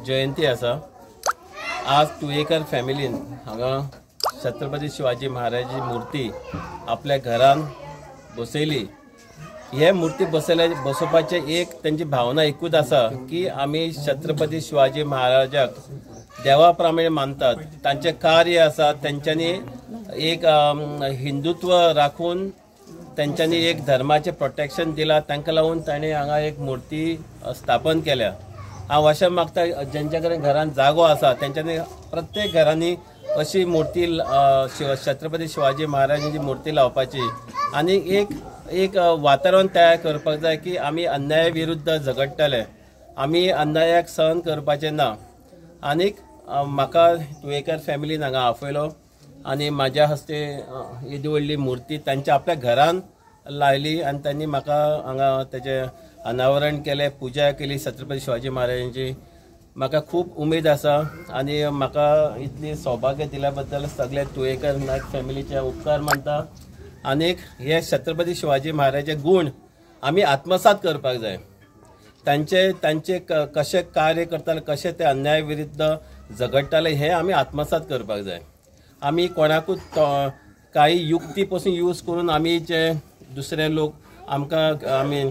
जयंती आसा. आज तुयेकर फॅमिलीन हांगा छत्रपती शिवाजी महाराजाची मूर्ती आपल्या घरान बसयली. हे मूर्ती बसोवपाचे एक तेंची भावना एकूच आसा की आमी छत्रपती शिवाजी महाराजाक देवा प्रमाणे मानतात. तांचें कार्य आसा, तेंच्यांनी एक हिंदुत्व राखून तेंच्यांनी एक धर्माचें प्रोटेक्शन दिलां. तांकां लागून ताणें हांगा एक मूर्ती स्थापन केल्या. हांव अशें मागता जेंच्या कडेन घरान जागो आसा तेंच्यांनी प्रत्येक घरांनी अशी मूर्ती छत्रपती शिवाजी महाराजांची मूर्ती लावपाची आनी एक एक वातावरण तयार करपाक जाय की आमी अन्याय विरुद्ध झगडटले, आमी अन्यायाक सहन करपाचें ना. आनीक म्हाका तुयेकर फॅमिलीन हांगा आपयलो आनी म्हाज्या हस्ते येदी व्हडली मूर्ती तांच्या आपल्या घरान लायली आनी तांणी म्हाका हांगा तेजें अनावरण केलें, पुजा केली छत्रपती शिवाजी महाराजांची. म्हाका खूब उमेद आसा आनी म्हाका इतली सौभाग्य दिल्या बद्दल सगळे तुयेकर नायक फॅमिलीचे उपकार मानता. आनीक हे छत्रपती शिवाजी महाराजाचे गूण आमी आत्मसात करपाक जाय. तांचे तांचे कशें कार्य करताले, कशें ते अन्याय विरुद्ध झगडटाले हें आमी आत्मसात करपाक जाय. आमी कोणाकूच कांय युक्ती पसून यूज करून आमी जे दुसरे लोक आमकां आमी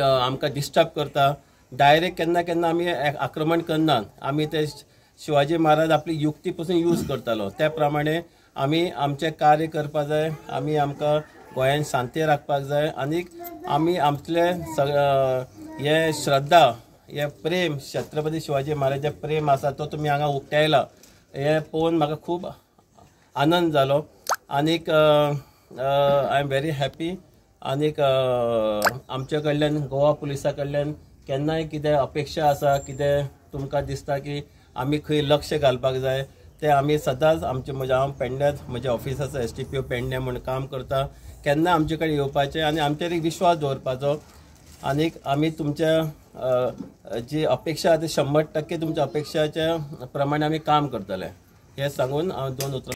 आमकां डिस्टर्ब करता, डायरेक्ट केन्ना केन्ना आमी आक्रमण करनात. आमी ते शिवाजी महाराज आपली युक्ती पसून यूज करतालो त्या प्रमाणे आमी आमचें कार्य करपाक जाय. आमी आमकां गोंयान शांती राखपाक जाय आनी आमी आमतले हे श्रद्धा, हे प्रेम, छत्रपती शिवाजी महाराजाचें प्रेम आसा तो तुमी हांगा उक्तायला हें पळोवन म्हाका खूब आनंद जालो. आनीक I am very happy. आनीक आमचे कडल्यान गोवा पुलिसा कडल्यान केन्नाय कितें अपेक्षा आसा, कितें तुमकां दिसता की आमी खंय लक्ष घालपाक जाय ते आमी सदांच आमचे म्हज्या हांव पेडण्यात म्हज्या ऑफिस आसा SDPO Pedne म्हूण काम करता. केन्ना आमचे कडेन येवपाचें आनी आमचेर एक विश्वास दवरपाचो. आनीक आमी तुमच्या जी अपेक्षा आसा 100% तुमच्या अपेक्षाच्या प्रमाणे आमी काम करतले हें सांगून हांव दोन उतरां.